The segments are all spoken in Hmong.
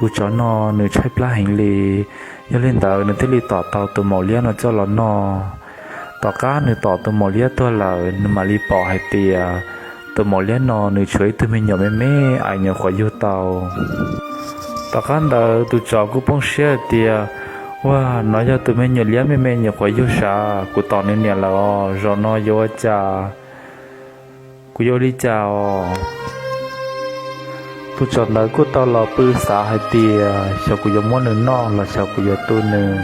Tus tsov no nws tshaib plab heev li, yog li ntawd nws thiaj li tom tau tus maum liab no coj los noj. Tom qab nws tom tus maum liab tuag lawm, nws mam li pom hais tias tus maum liab no nws tshuav ib tug me nyuam me me ais nyuam qhuav yug tau. Tom qab ntawd tus tsov kuj poob siab hais tias, Ua, no yog tus me nyuam liab me me nyuam qhuav yug sav, kuv tom nws niam lawm os, zaum no yuav ua cas, kuv yuav ua li cas os? Tus tsov ntawd kuj tau los pw xav hais tias xyov kuv yuav muab nws noj los xyov kuv yuav tu nws.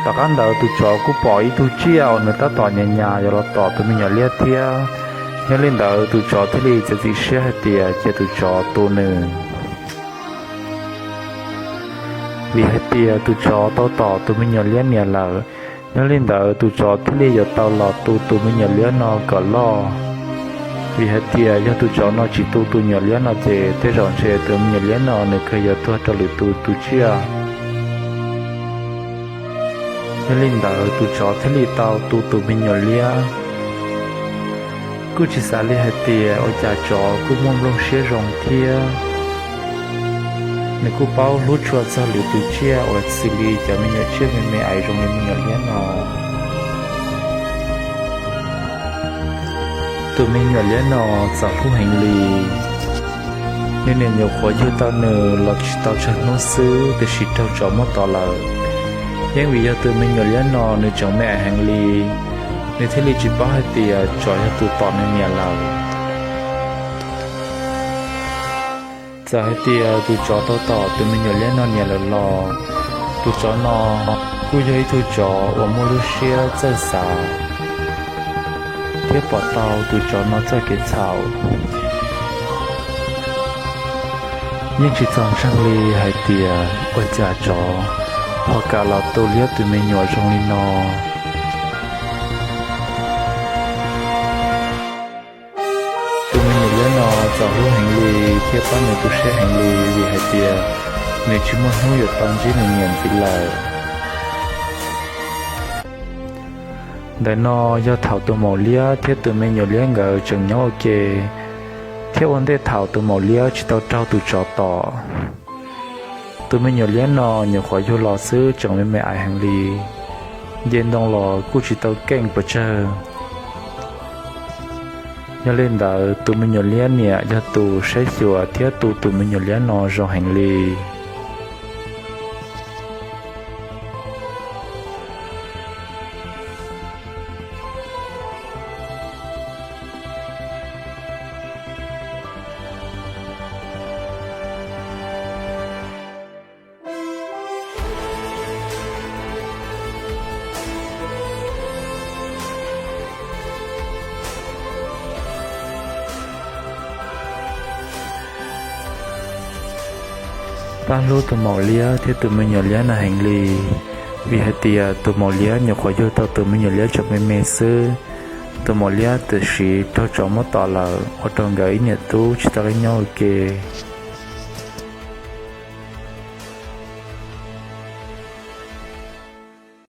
Tom qab ntawd tus tsov kuj pom ib tug tsiaj uas nws tab tom nyas nyas yuav los tom tus me nyuam liab thiab. Yog li ntawd tus tsov thiaj li txiav txim siab hais tias cia tus tsov tu nws. Vim hais tias tus tsov tau tom tus me nyuam liab niam lawm, yog li ntawd tus tsov thiaj li yuav tau los tu tus me nyuam liab no kom loj. Vim hais tias yog tus tsov no tsis tu tus nyuam liab no ces tej zaum ntshe tus me nyuam liab no nws kawg yuav tuag rau lwm tus tus tsiaj. Yog li ntawd tus tsov thiaj li tau tu tus me nyuam liab. Kuj tsis xav li hais tias ua cas tsov kuj muaj nplooj siab zoo thiab. Nws kuj paub hlub tshua txog lwm tus tsiaj uas xws li cov me nyuam tsiaj me me ais zoo li me nyuam liab no. Tus me nyuam liab no txawm hlub heev li. Nws niam nyuam qhuav yug tau nws los tsis tau tsawg hnub xwb tiam sis raug tsov muab tom lawm. Yeej vim yog tus me nyuam liab no nws tseem me ais heev li, nws thiaj li tsis paub hais tias tsov yog tus tom nws niam lawm. Txawm hais tias tus tsov tau tom tus me nyuam liab no niam lawm los, tus tsov no kuj yog ib tug tsov uas muaj lub siab txawj xav thiab pom tau tus tsov no txoj kev txhaum. Yeej tsis txaus ntseeg li hais tias ua cas tsov ho kam los tu liab tus me nyuam zoo li no. Tus me nyuam liab no txawm hlub heev li thiab pab nws tu siab heev li vim hais tias nws tsis muaj hnub yuav tau ntsib nws niam ntxiv lawm. Ntawm no yog thaum tus maum liab thiab tus me nyuam liab nkawd tseem nyob ua ke, thiab ua ntej thaum tus maum liab tsis tau raug tus tsov tom. Tus me nyuam liab no nyuam qhuav yug los xwb tseem me me ais heev li, nce ntoo los kuj tsis tau keej pes tsawg. Yog li ntawd tus me nyuam liab niam yog tus saib xyuas thiab tu tus me nyuam liab no zoo heev li. Pab hlub tus maum liab thiab tus me nyuam liab no heev li, vim hais tias tus maum liab nyuam qhuav yug tau tus me nyuam liab tseem me me xwb. Tus maum liab tam sim raug tsov muab tom lawm ua rau nkawd ib niam tub tsis tau nyob ua ke.